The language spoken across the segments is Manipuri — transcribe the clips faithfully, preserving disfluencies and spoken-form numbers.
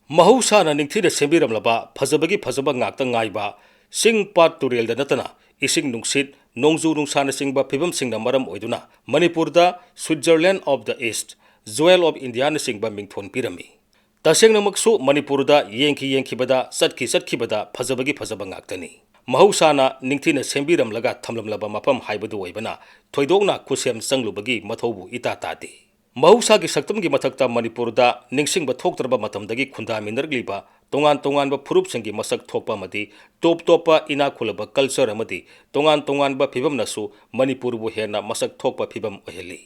ꯃꯍꯧꯁꯥꯅ ꯅꯤꯡꯊꯤꯅ ꯁꯦꯝꯕꯤꯔꯝꯂꯕ ꯐꯖꯕꯒꯤ ꯐꯖꯕ ꯉꯥꯛꯇ ꯉꯥꯏꯕ ꯆꯤꯡ ꯄꯥꯠ ꯇꯨꯔꯦꯜꯗ ꯅꯠꯇꯅ ꯏꯁꯤꯡ ꯅꯨꯡꯁꯤꯠ, ꯅꯣꯡꯖꯨ ꯅꯨꯡꯁꯥꯅꯆꯤꯡꯕ ꯐꯤꯕꯝꯁꯤꯡꯅ ꯃꯔꯝ ꯑꯣꯏꯗꯨꯅ ꯃꯅꯤꯄꯨꯔꯗ Switzerland of the East, Jewel of Indiaꯅꯆꯤꯡꯕ ꯃꯤꯡꯊꯣꯟ ꯄꯤꯔꯝꯃꯤ꯫ ꯇꯁꯦꯡꯅꯃꯛꯁꯨ ꯃꯅꯤꯄꯨꯔꯗ ꯌꯦꯡꯈꯤ ꯌꯦꯡꯈꯤꯕꯗ, ꯆꯠꯈꯤ ꯆꯠꯈꯤꯕꯗ ꯐꯖꯕꯒꯤ ꯐꯖꯕ ꯉꯥꯛꯇꯅꯤ꯫ ꯃꯍꯧꯁꯥꯅ ꯅꯤꯡꯊꯤꯅ ꯁꯦꯝꯕꯤꯔꯝꯂꯒ ꯊꯝꯂꯝꯂꯕ ꯃꯐꯝ ꯍꯥꯏꯕꯗꯨ ꯑꯣꯏꯕꯅ ꯊꯣꯏꯗꯣꯛꯅ ꯈꯨꯠꯁꯦꯝ ꯆꯪꯂꯨꯕꯒꯤ ꯃꯊꯧꯕꯨ ꯏꯇꯥ ꯇꯥꯗꯦ꯫ ꯃꯍꯧꯁꯥꯒꯤ ꯁꯛꯇꯝꯒꯤ ꯃꯊꯛꯇ ꯃꯅꯤꯄꯨꯔꯗ ꯅꯤꯡꯁꯤꯡꯕ ꯊꯣꯛꯇ꯭ꯔꯕ ꯃꯇꯝꯗꯒꯤ ꯈꯨꯟꯗꯥꯃꯤꯟꯅꯔꯛꯂꯤꯕ ꯇꯣꯉꯥꯟ ꯇꯣꯉꯥꯟꯕ ꯐꯨꯔꯨꯞꯁꯤꯡꯒꯤ ꯃꯁꯛ ꯊꯣꯛꯄ ꯑꯃꯗꯤ ꯇꯣꯞ ꯇꯣꯞꯄ ꯏꯅꯥꯛ ꯈꯨꯜꯂꯕ culture ꯑꯃꯗꯤ ꯇꯣꯉꯥꯟ ꯇꯣꯉꯥꯟꯕ ꯐꯤꯕꯝꯅꯁꯨ ꯃꯅꯤꯄꯨꯔꯕꯨ ꯍꯦꯟꯅ ꯃꯁꯛ ꯊꯣꯛꯄ ꯐꯤꯕꯝ ꯑꯣꯏꯍꯜꯂꯤ꯫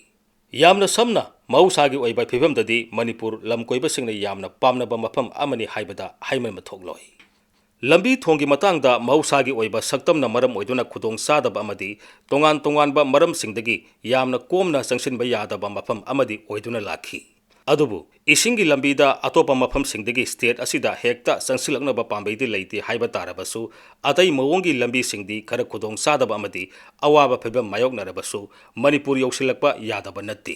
ꯌꯥꯝꯅ ꯁꯝꯅ, ꯃꯍꯧꯁꯥꯒꯤ ꯑꯣꯏꯕ ꯐꯤꯕꯝꯗꯗꯤ ꯃꯅꯤꯄꯨꯔ ꯂꯝꯀꯣꯏꯕꯁꯤꯡꯅ ꯌꯥꯝꯅ ꯄꯥꯝꯅꯕ ꯃꯐꯝ ꯑꯃꯅꯤ ꯍꯥꯏꯕꯗ ꯍꯥꯏꯃꯟꯕ ꯊꯣꯛꯂꯣꯏ꯫ ꯂꯝꯕꯤ ꯊꯣꯡꯒꯤ ꯃꯇꯥꯡꯗ ꯃꯍꯧꯁꯥꯒꯤ ꯑꯣꯏꯕ ꯁꯛꯇꯝꯅ ꯃꯔꯝ ꯑꯣꯏꯗꯨꯅ ꯈꯨꯗꯣꯡ ꯆꯥꯗꯕ ꯑꯃꯗꯤ ꯇꯣꯉꯥꯟ ꯇꯣꯉꯥꯟꯕ ꯃꯔꯝꯁꯤꯡꯗꯒꯤ ꯌꯥꯝꯅ ꯀꯣꯝꯅ ꯆꯪꯁꯤꯟꯕ ꯌꯥꯗꯕ ꯃꯐꯝ ꯑꯃꯗꯤ ꯑꯣꯏꯗꯨꯅ ꯂꯥꯛꯈꯤ꯫ ꯑꯗꯨꯕꯨ ꯏꯁꯤꯡꯒꯤ ꯂꯝꯕꯤꯗ ꯑꯇꯣꯞꯄ ꯃꯐꯝꯁꯤꯡꯗꯒꯤ state ꯑꯁꯤꯗ ꯍꯦꯛꯇ ꯆꯪꯁꯤꯜꯂꯛꯅꯕ ꯄꯥꯝꯕꯩꯗꯤ ꯂꯩꯇꯦ ꯍꯥꯏꯕ ꯇꯥꯔꯕꯁꯨ, ꯑꯇꯩ ꯃꯑꯣꯡꯒꯤ ꯂꯝꯕꯤꯁꯤꯡꯗꯤ ꯈꯔ ꯈꯨꯗꯣꯡ ꯆꯥꯗꯕ ꯑꯃꯗꯤ ꯑꯋꯥꯕ ꯐꯤꯕꯝ ꯃꯥꯌꯣꯛꯅꯔꯕꯁꯨ ꯃꯅꯤꯄꯨꯔ ꯌꯧꯁꯤꯜꯂꯛꯄ ꯌꯥꯗꯕ ꯅꯠꯇꯦ꯫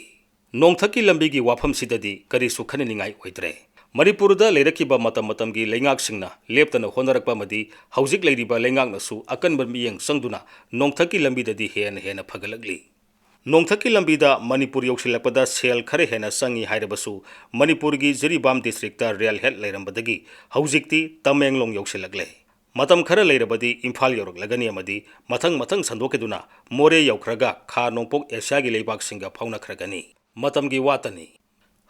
ꯅꯣꯡꯊꯛꯀꯤ ꯂꯝꯕꯤꯒꯤ ꯋꯥꯐꯝꯁꯤꯗꯗꯤ ꯀꯔꯤꯁꯨ ꯈꯟꯅꯅꯤꯡꯉꯥꯏ ꯑꯣꯏꯗ꯭ꯔꯦ꯫ ꯃꯅꯤꯄꯨꯔꯗ ꯂꯩꯔꯛꯈꯤꯕ ꯃꯇꯝ ꯃꯇꯝꯒꯤ ꯂꯩꯉꯥꯛꯁꯤꯡꯅ ꯂꯦꯞꯇꯅ ꯍꯣꯠꯅꯔꯛꯄ ꯑꯃꯗꯤ ꯍꯧꯖꯤꯛ ꯂꯩꯔꯤꯕ ꯂꯩꯉꯥꯛꯅꯁꯨ ꯑꯀꯟꯕ ꯃꯤꯠꯌꯦꯡ ꯆꯪꯗꯨꯅ ꯅꯣꯡꯊꯛꯀꯤ ꯂꯝꯕꯤꯗꯗꯤ ꯍꯦꯟꯅ ꯍꯦꯟꯅ ꯐꯒꯠꯂꯛꯂꯤ꯫ ꯅꯣꯡꯊꯛꯀꯤ ꯂꯝꯕꯤꯗ ꯃꯅꯤꯄꯨꯔ ꯌꯧꯁꯤꯜꯂꯛꯄꯗ ꯁꯦꯜ ꯈꯔ ꯍꯦꯟꯅ ꯆꯪꯏ ꯍꯥꯏꯔꯕꯁꯨ, ꯃꯅꯤꯄꯨꯔꯒꯤ ꯖꯤꯔꯤꯕꯥꯝ districtꯇ rail head ꯂꯩꯔꯝꯕꯗꯒꯤ ꯍꯧꯖꯤꯛꯇꯤ ꯇꯃꯦꯡꯂꯣꯡ ꯌꯧꯁꯤꯜꯂꯛꯂꯦ꯫ ꯃꯇꯝ ꯈꯔ ꯂꯩꯔꯕꯗꯤ ꯏꯝꯐꯥꯜ ꯌꯧꯔꯛꯂꯒꯅꯤ ꯑꯃꯗꯤ ꯃꯊꯪ ꯃꯊꯪ ꯁꯟꯗꯣꯛꯈꯤꯗꯨꯅ ꯃꯣꯔꯦ ꯌꯧꯈ꯭ꯔꯒ ꯈꯥ ꯅꯣꯡꯄꯣꯛ ꯑꯦꯁꯤꯌꯥꯒꯤ ꯂꯩꯕꯥꯛꯁꯤꯡꯒ ꯐꯥꯎꯅꯈ꯭ꯔꯒꯅꯤ꯫ ꯃꯇꯝꯒꯤ ꯋꯥꯇꯅꯤ꯫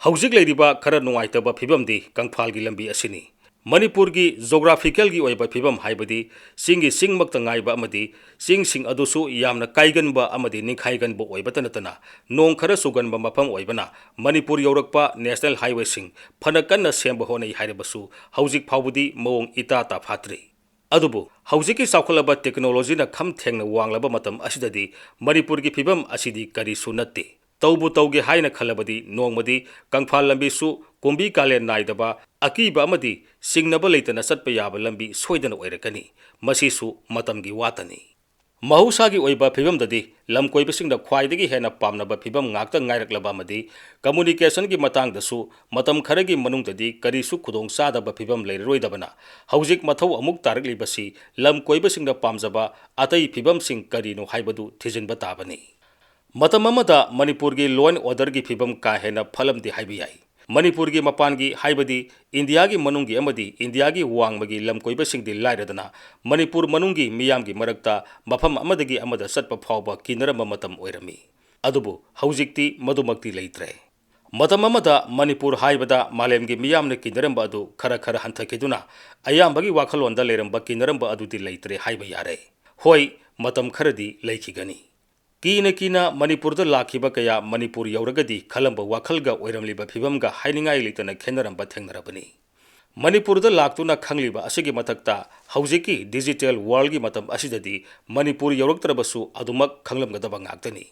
ꯍꯧꯖꯤꯛ ꯂꯩꯔꯤꯕ ꯈꯔ ꯅꯨꯡꯉꯥꯏꯇꯕ ꯐꯤꯕꯝꯗꯤ ꯀꯪꯐꯥꯜꯒꯤ ꯂꯝꯕꯤ ꯑꯁꯤꯅꯤ꯫ ꯃꯅꯤꯄꯨꯔꯒꯤ geographicalꯒꯤ ꯑꯣꯏꯕ ꯐꯤꯕꯝ ꯍꯥꯏꯕꯗꯤ ꯆꯤꯡꯒꯤ ꯆꯤꯡꯃꯛꯇ ꯉꯥꯏꯕ ꯑꯃꯗꯤ ꯆꯤꯡꯁꯤꯡ ꯑꯗꯨꯁꯨ ꯌꯥꯝꯅ ꯀꯥꯏꯒꯟꯕ ꯑꯃꯗꯤ ꯅꯤꯡꯈꯥꯏꯒꯟꯕ ꯑꯣꯏꯕꯇ ꯅꯠꯇꯅ ꯅꯣꯡ ꯈꯔ ꯆꯨꯒꯟꯕ ꯃꯐꯝ ꯑꯣꯏꯕꯅ ꯃꯅꯤꯄꯨꯔ ꯌꯧꯔꯛꯄ national highwayꯁꯤꯡ ꯐꯅ ꯀꯟꯅ ꯁꯦꯝꯕ ꯍꯣꯠꯅꯩ ꯍꯥꯏꯔꯕꯁꯨ ꯍꯧꯖꯤꯛ ꯐꯥꯎꯕꯗꯤ ꯃꯑꯣꯡ ꯏꯇꯥ ꯇꯥ ꯐꯥꯠꯇ꯭ꯔꯤ꯫ ꯑꯗꯨꯕꯨ ꯍꯧꯖꯤꯛꯀꯤ ꯆꯥꯎꯈꯠꯂꯕ technologyꯅ ꯈꯝ ꯊꯦꯡꯅ ꯋꯥꯡꯂꯕ ꯃꯇꯝ ꯑꯁꯤꯗꯗꯤ ꯃꯅꯤꯄꯨꯔꯒꯤ ꯐꯤꯕꯝ ꯑꯁꯤꯗꯤ ꯀꯔꯤꯁꯨ ꯅꯠꯇꯦ꯫ ꯇꯧꯕꯨ ꯇꯧꯒꯦ ꯍꯥꯏꯅ ꯈꯜꯂꯕꯗꯤ ꯅꯣꯡꯃꯗꯤ ꯀꯪꯐꯥꯜ ꯂꯝꯕꯤꯁꯨ ꯀꯨꯝꯕꯤ ꯀꯥꯂꯦꯟ ꯅꯥꯏꯗꯕ, ꯑꯀꯤꯕ ꯑꯃꯗꯤ ꯆꯤꯡꯅꯕ ꯂꯩꯇꯅ ꯆꯠꯄ ꯌꯥꯕ ꯂꯝꯕꯤ ꯁꯣꯏꯗꯅ ꯑꯣꯏꯔꯛꯀꯅꯤ꯫ ꯃꯁꯤꯁꯨ ꯃꯇꯝꯒꯤ ꯋꯥꯇꯅꯤ꯫ ꯃꯍꯧꯁꯥꯒꯤ ꯑꯣꯏꯕ ꯐꯤꯕꯝꯗꯗꯤ ꯂꯝꯀꯣꯏꯕꯁꯤꯡꯅ ꯈ꯭ꯋꯥꯏꯗꯒꯤ ꯍꯦꯟꯅ ꯄꯥꯝꯅꯕ ꯐꯤꯕꯝ ꯉꯥꯛꯇ ꯉꯥꯏꯔꯛꯂꯕ ꯑꯃꯗꯤ communication ꯒꯤ ꯃꯇꯥꯡꯗꯁꯨ ꯃꯇꯝ ꯈꯔꯒꯤ ꯃꯅꯨꯡꯗꯗꯤ ꯀꯔꯤꯁꯨ ꯈꯨꯗꯣꯡꯆꯥꯗꯕ ꯐꯤꯕꯝ ꯂꯩꯔꯔꯣꯏꯗꯕꯅ, ꯍꯧꯖꯤꯛ ꯃꯊꯧ ꯑꯃꯨꯛ ꯇꯥꯔꯛꯂꯤꯕꯁꯤ ꯂꯝꯀꯣꯏꯕꯁꯤꯡꯅ ꯄꯥꯝꯖꯕ ꯑꯇꯩ ꯐꯤꯕꯝꯁꯤꯡ ꯀꯔꯤꯅꯣ ꯍꯥꯏꯕꯗꯨ ꯊꯤꯖꯤꯟꯕ ꯇꯥꯕꯅꯤ꯫ ꯃꯇꯝ ꯑꯃꯗ ꯃꯅꯤꯄꯨꯔꯒꯤ law and order ꯒꯤ ꯐꯤꯕꯝ ꯀꯥ ꯍꯦꯟꯅ ꯐꯠꯂꯝꯗꯦ ꯍꯥꯏꯕ ꯌꯥꯏ꯫ ꯃꯅꯤꯄꯨꯔꯒꯤ ꯃꯄꯥꯟꯒꯤ, ꯍꯥꯏꯕꯗꯤ ꯏꯟꯗꯤꯌꯥꯒꯤ ꯃꯅꯨꯡꯒꯤ ꯑꯃꯗꯤ ꯏꯟꯗꯤꯌꯥꯒꯤ ꯋꯥꯡꯃꯒꯤ ꯂꯝꯀꯣꯏꯕꯁꯤꯡꯗꯤ ꯂꯥꯏꯔꯗꯅ, ꯃꯅꯤꯄꯨꯔ ꯃꯅꯨꯡꯒꯤ ꯃꯤꯌꯥꯝꯒꯤ ꯃꯔꯛꯇ ꯃꯐꯝ ꯑꯃꯗꯒꯤ ꯑꯃꯗ ꯆꯠꯄ ꯐꯥꯎꯕ ꯀꯤꯅꯔꯝꯕ ꯃꯇꯝ ꯑꯣꯏꯔꯝꯃꯤ꯫ ꯑꯗꯨꯕꯨ ꯍꯧꯖꯤꯛꯇꯤ ꯃꯗꯨꯃꯛꯇꯤ ꯂꯩꯇ꯭ꯔꯦ꯫ ꯃꯇꯝ ꯑꯃꯗ ꯃꯅꯤꯄꯨꯔ ꯍꯥꯏꯕꯗ ꯃꯥꯂꯦꯝꯒꯤ ꯃꯤꯌꯥꯝꯅ ꯀꯤꯅꯔꯝꯕ ꯑꯗꯨ ꯈꯔ ꯈꯔ ꯍꯟꯊꯈꯤꯗꯨꯅ, ꯑꯌꯥꯝꯕꯒꯤ ꯋꯥꯈꯜꯂꯣꯟꯗ ꯂꯩꯔꯝꯕ ꯀꯤꯅꯔꯝꯕ ꯑꯗꯨꯗꯤ ꯂꯩꯇ꯭ꯔꯦ ꯍꯥꯏꯕ ꯌꯥꯔꯦ꯫ ꯍꯣꯏ, ꯃꯇꯝ ꯈꯔꯗꯤ ꯂꯩꯈꯤꯒꯅꯤ꯫ ꯀꯤꯅ ꯀꯤꯅ ꯃꯅꯤꯄꯨꯔꯗ ꯂꯥꯛꯈꯤꯕ ꯀꯌꯥ ꯃꯅꯤꯄꯨꯔ ꯌꯧꯔꯒꯗꯤ ꯈꯜꯂꯝꯕ ꯋꯥꯈꯜꯒ ꯑꯣꯏꯔꯝꯂꯤꯕ ꯐꯤꯕꯝꯒ ꯍꯥꯏꯅꯤꯡꯉꯥꯏ ꯂꯩꯇꯅ ꯈꯦꯠꯅꯔꯝꯕ ꯊꯦꯡꯅꯔꯕꯅꯤ꯫ ꯃꯅꯤꯄꯨꯔꯗ ꯂꯥꯛꯇꯨꯅ ꯈꯪꯂꯤꯕ ꯑꯁꯤꯒꯤ ꯃꯊꯛꯇ, ꯍꯧꯖꯤꯛꯀꯤ digital world ꯒꯤ ꯃꯇꯝ ꯑꯁꯤꯗꯗꯤ ꯃꯅꯤꯄꯨꯔ ꯌꯧꯔꯛꯇ꯭ꯔꯕꯁꯨ ꯑꯗꯨꯃꯛ ꯈꯪꯂꯝꯒꯗꯕ ꯉꯥꯛꯇꯅꯤ꯫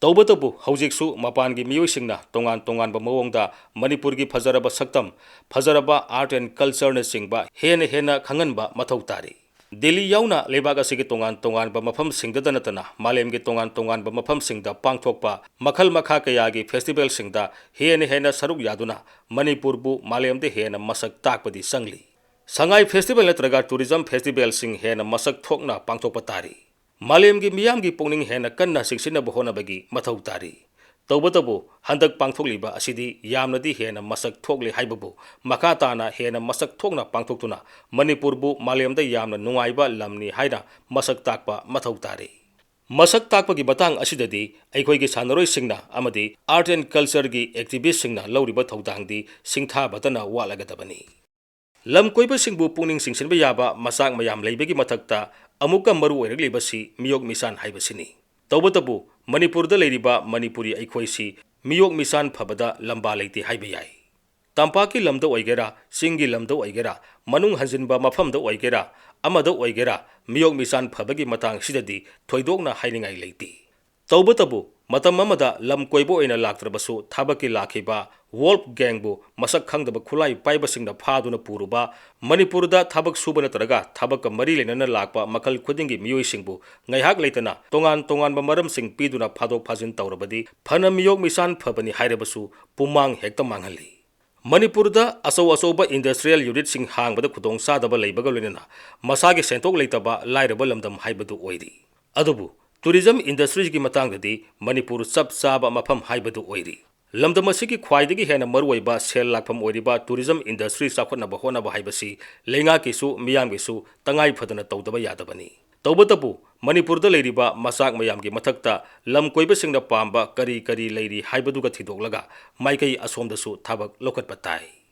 ꯇꯧꯕꯇꯕꯨ ꯍꯧꯖꯤꯛꯁꯨ ꯃꯄꯥꯟꯒꯤ ꯃꯤꯑꯣꯏꯁꯤꯡꯅ ꯇꯣꯉꯥꯟ ꯇꯣꯉꯥꯟꯕ ꯃꯑꯣꯡꯗ ꯃꯅꯤꯄꯨꯔꯒꯤ ꯐꯖꯔꯕ ꯁꯛꯇꯝ, ꯐꯖꯔꯕ art and culture ꯅꯆꯤꯡꯕ ꯍꯦꯟꯅ ꯍꯦꯟꯅ ꯈꯪꯍꯟꯕ ꯃꯊꯧ ꯇꯥꯔꯤ꯫ ꯗꯦꯜꯂꯤ ꯌꯥꯎꯅ ꯂꯩꯕꯥꯛ ꯑꯁꯤꯒꯤ ꯇꯣꯉꯥꯟ ꯇꯣꯉꯥꯟꯕ ꯃꯐꯝꯁꯤꯡꯗꯇ ꯅꯠꯇꯅ ꯃꯥꯂꯦꯝꯒꯤ ꯇꯣꯉꯥꯟ ꯇꯣꯉꯥꯟꯕ ꯃꯐꯝꯁꯤꯡꯗ ꯄꯥꯡꯊꯣꯛꯄ ꯃꯈꯜ ꯃꯈꯥ ꯀꯌꯥꯒꯤ festival ꯁꯤꯡꯗ ꯍꯦꯟꯅ ꯍꯦꯟꯅ ꯁꯔꯨꯛ ꯌꯥꯗꯨꯅ ꯃꯅꯤꯄꯨꯔꯕꯨ ꯃꯥꯂꯦꯝꯗ ꯍꯦꯟꯅ ꯃꯁꯛ ꯇꯥꯛꯄꯗꯤ ꯆꯪꯂꯤ꯫ ꯁꯉꯥꯏ festival ꯅꯠꯇ꯭ꯔꯒ tourism festival ꯁꯤꯡ ꯍꯦꯟꯅ ꯃꯁꯛ ꯊꯣꯛꯅ ꯄꯥꯡꯊꯣꯛꯄ ꯇꯥꯔꯤ꯫ ꯃꯥꯂꯦꯝꯒꯤ ꯃꯤꯌꯥꯝꯒꯤ ꯄꯨꯛꯅꯤꯡ ꯍꯦꯟꯅ ꯀꯟꯅ ꯆꯤꯡꯁꯤꯟꯅꯕ ꯍꯣꯠꯅꯕꯒꯤ ꯃꯊꯧ ꯇꯥꯔꯤ꯫ ꯇꯧꯕꯇꯕꯨ ꯍꯟꯗꯛ ꯄꯥꯡꯊꯣꯛꯂꯤꯕ ꯑꯁꯤꯗꯤ ꯌꯥꯝꯅꯗꯤ ꯍꯦꯟꯅ ꯃꯁꯛ ꯊꯣꯛꯂꯦ ꯍꯥꯏꯕꯕꯨ, ꯃꯈꯥ ꯇꯥꯅ ꯍꯦꯟꯅ ꯃꯁꯛ ꯊꯣꯛꯅ ꯄꯥꯡꯊꯣꯛꯇꯨꯅ ꯃꯅꯤꯄꯨꯔꯕꯨ ꯃꯥꯂꯦꯝꯗ ꯌꯥꯝꯅ ꯅꯨꯡꯉꯥꯏꯕ ꯂꯝꯅꯤ ꯍꯥꯏꯅ ꯃꯁꯛ ꯇꯥꯛꯄ ꯃꯊꯧ ꯇꯥꯔꯤ꯫ ꯃꯁꯛ ꯇꯥꯛꯄꯒꯤ ꯃꯇꯥꯡ ꯑꯁꯤꯗꯗꯤ ꯑꯩꯈꯣꯏꯒꯤ ꯁꯥꯟꯅꯔꯣꯏꯁꯤꯡꯅ ꯑꯃꯗꯤ art and culture ꯒꯤ activist ꯁꯤꯡꯅ ꯂꯧꯔꯤꯕ ꯊꯧꯗꯥꯡꯗꯤ ꯁꯤꯡꯊꯥꯕꯇꯅ ꯋꯥꯠꯂꯒꯗꯕꯅꯤ꯫ ꯂꯝ ꯀꯣꯏꯕꯁꯤꯡꯕꯨ ꯄꯨꯛꯅꯤꯡ ꯆꯤꯡꯁꯤꯟꯕ ꯌꯥꯕ ꯃꯆꯥꯛ ꯃꯌꯥꯝ ꯂꯩꯕꯒꯤ ꯃꯊꯛꯇ ꯑꯃꯨꯛꯀ ꯃꯔꯨ ꯑꯣꯏꯔꯛꯂꯤꯕꯁꯤ ꯃꯤꯑꯣꯛ ꯃꯤꯁꯥꯟ ꯍꯥꯏꯕꯁꯤꯅꯤ꯫ ꯇꯧꯕꯇꯕꯨ ꯃꯅꯤꯄꯨꯔꯗ ꯂꯩꯔꯤꯕ ꯃꯅꯤꯄꯨꯔꯤ ꯑꯩꯈꯣꯏꯁꯤ ꯃꯤꯑꯣꯛ ꯃꯤꯁꯥꯟ ꯐꯕꯗ ꯂꯝꯕꯥ ꯂꯩꯇꯦ ꯍꯥꯏꯕ ꯌꯥꯏ꯫ ꯇꯝꯄꯥꯛꯀꯤ ꯂꯝꯗ ꯑꯣꯏꯒꯦꯔꯥ, ꯆꯤꯡꯒꯤ ꯂꯝꯗ ꯑꯣꯏꯒꯦꯔꯥ, ꯃꯅꯨꯡ ꯍꯟꯖꯤꯟꯕ ꯃꯐꯝꯗ ꯑꯣꯏꯒꯦꯔꯥ, ꯑꯃꯗ ꯑꯣꯏꯒꯦꯔꯥ, ꯃꯤꯑꯣꯛ ꯃꯤꯁꯥꯟ ꯐꯕꯒꯤ ꯃꯇꯥꯡꯁꯤꯗꯗꯤ ꯊꯣꯏꯗꯣꯛꯅ ꯍꯥꯏꯅꯤꯡꯉꯥꯏ ꯂꯩꯇꯦ꯫ ꯇꯧꯕꯇꯕꯨ ꯃꯇꯝ ꯑꯃꯗ ꯂꯝ ꯀꯣꯏꯕ ꯑꯣꯏꯅ ꯂꯥꯛꯇ꯭ꯔꯕꯁꯨ ꯊꯕꯛꯀꯤ ꯂꯥꯛꯈꯤꯕ ꯋꯣꯜꯐꯒꯦꯡꯕꯨ ꯃꯁꯛ ꯈꯪꯗꯕ ꯈꯨꯠꯂꯥꯏ ꯄꯥꯏꯕꯁꯤꯡꯅ ꯐꯥꯗꯨꯅ ꯄꯨꯔꯨꯕ, ꯃꯅꯤꯄꯨꯔꯗ ꯊꯕꯛ ꯁꯨꯕ ꯅꯠꯇ꯭ꯔꯒ ꯊꯕꯛꯀ ꯃꯔꯤ ꯂꯩꯅꯅ ꯂꯥꯛꯄ ꯃꯈꯜ ꯈꯨꯗꯤꯡꯒꯤ ꯃꯤꯑꯣꯏꯁꯤꯡꯕꯨ ꯉꯥꯏꯍꯥꯛ ꯂꯩꯇꯅ ꯇꯣꯉꯥꯟ ꯇꯣꯉꯥꯟꯕ ꯃꯔꯝꯁꯤꯡ ꯄꯤꯗꯨꯅ ꯐꯥꯗꯣꯛ ꯐꯥꯖꯤꯟ ꯇꯧꯔꯕꯗꯤ ꯐꯅ ꯃꯤꯑꯣꯛ ꯃꯤꯁꯥꯟ ꯐꯕꯅꯤ ꯍꯥꯏꯔꯕꯁꯨ ꯄꯨꯃꯥꯡ ꯍꯦꯛꯇ ꯃꯥꯡꯍꯜꯂꯤ꯫ ꯃꯅꯤꯄꯨꯔꯗ ꯑꯆꯧ ꯑꯆꯧꯕ industrial unitꯁꯤꯡ ꯍꯥꯡꯕꯗ ꯈꯨꯗꯣꯡꯆꯥꯗꯕ ꯂꯩꯕꯒ ꯂꯣꯏꯅꯅ ꯃꯁꯥꯒꯤ ꯁꯦꯟꯊꯣꯛ ꯂꯩꯇꯕ ꯂꯥꯏꯔꯕ ꯂꯝꯗꯝ ꯍꯥꯏꯕꯗꯨ ꯑꯣꯏꯔꯤ꯫ ꯑꯗꯨꯕꯨ tourism industryꯒꯤ ꯃꯇꯥꯡꯗꯗꯤ ꯃꯅꯤꯄꯨꯔ ꯆꯞ ꯆꯥꯕ ꯃꯐꯝ ꯍꯥꯏꯕꯗꯨ ꯑꯣꯏꯔꯤ꯫ ꯂꯝꯗꯝ ꯑꯁꯤꯒꯤ ꯈ꯭ꯋꯥꯏꯗꯒꯤ ꯍꯦꯟꯅ ꯃꯔꯨꯑꯣꯏꯕ ꯁꯦꯜ ꯂꯥꯛꯐꯝ ꯑꯣꯏꯔꯤꯕ tourism industry ꯆꯥꯎꯈꯠꯅꯕ ꯍꯣꯠꯅꯕ ꯍꯥꯏꯕꯁꯤ ꯂꯩꯉꯥꯛꯀꯤꯁꯨ ꯃꯤꯌꯥꯝꯒꯤꯁꯨ ꯇꯉꯥꯏ ꯐꯗꯅ ꯇꯧꯗꯕ ꯌꯥꯗꯕꯅꯤ꯫ ꯇꯧꯕꯇꯕꯨ ꯃꯅꯤꯄꯨꯔꯗ ꯂꯩꯔꯤꯕ ꯃꯆꯥꯛ ꯃꯌꯥꯝꯒꯤ ꯃꯊꯛꯇ ꯂꯝ ꯀꯣꯏꯕꯁꯤꯡꯅ ꯄꯥꯝꯕ ꯀꯔꯤ ꯀꯔꯤ ꯂꯩꯔꯤ ꯍꯥꯏꯕꯗꯨꯒ ꯊꯤꯗꯣꯛꯂꯒ ꯃꯥꯏꯀꯩ ꯑꯁꯣꯝꯗꯁꯨ ꯊꯕꯛ ꯂꯧꯈꯠꯄ ꯇꯥꯏ꯫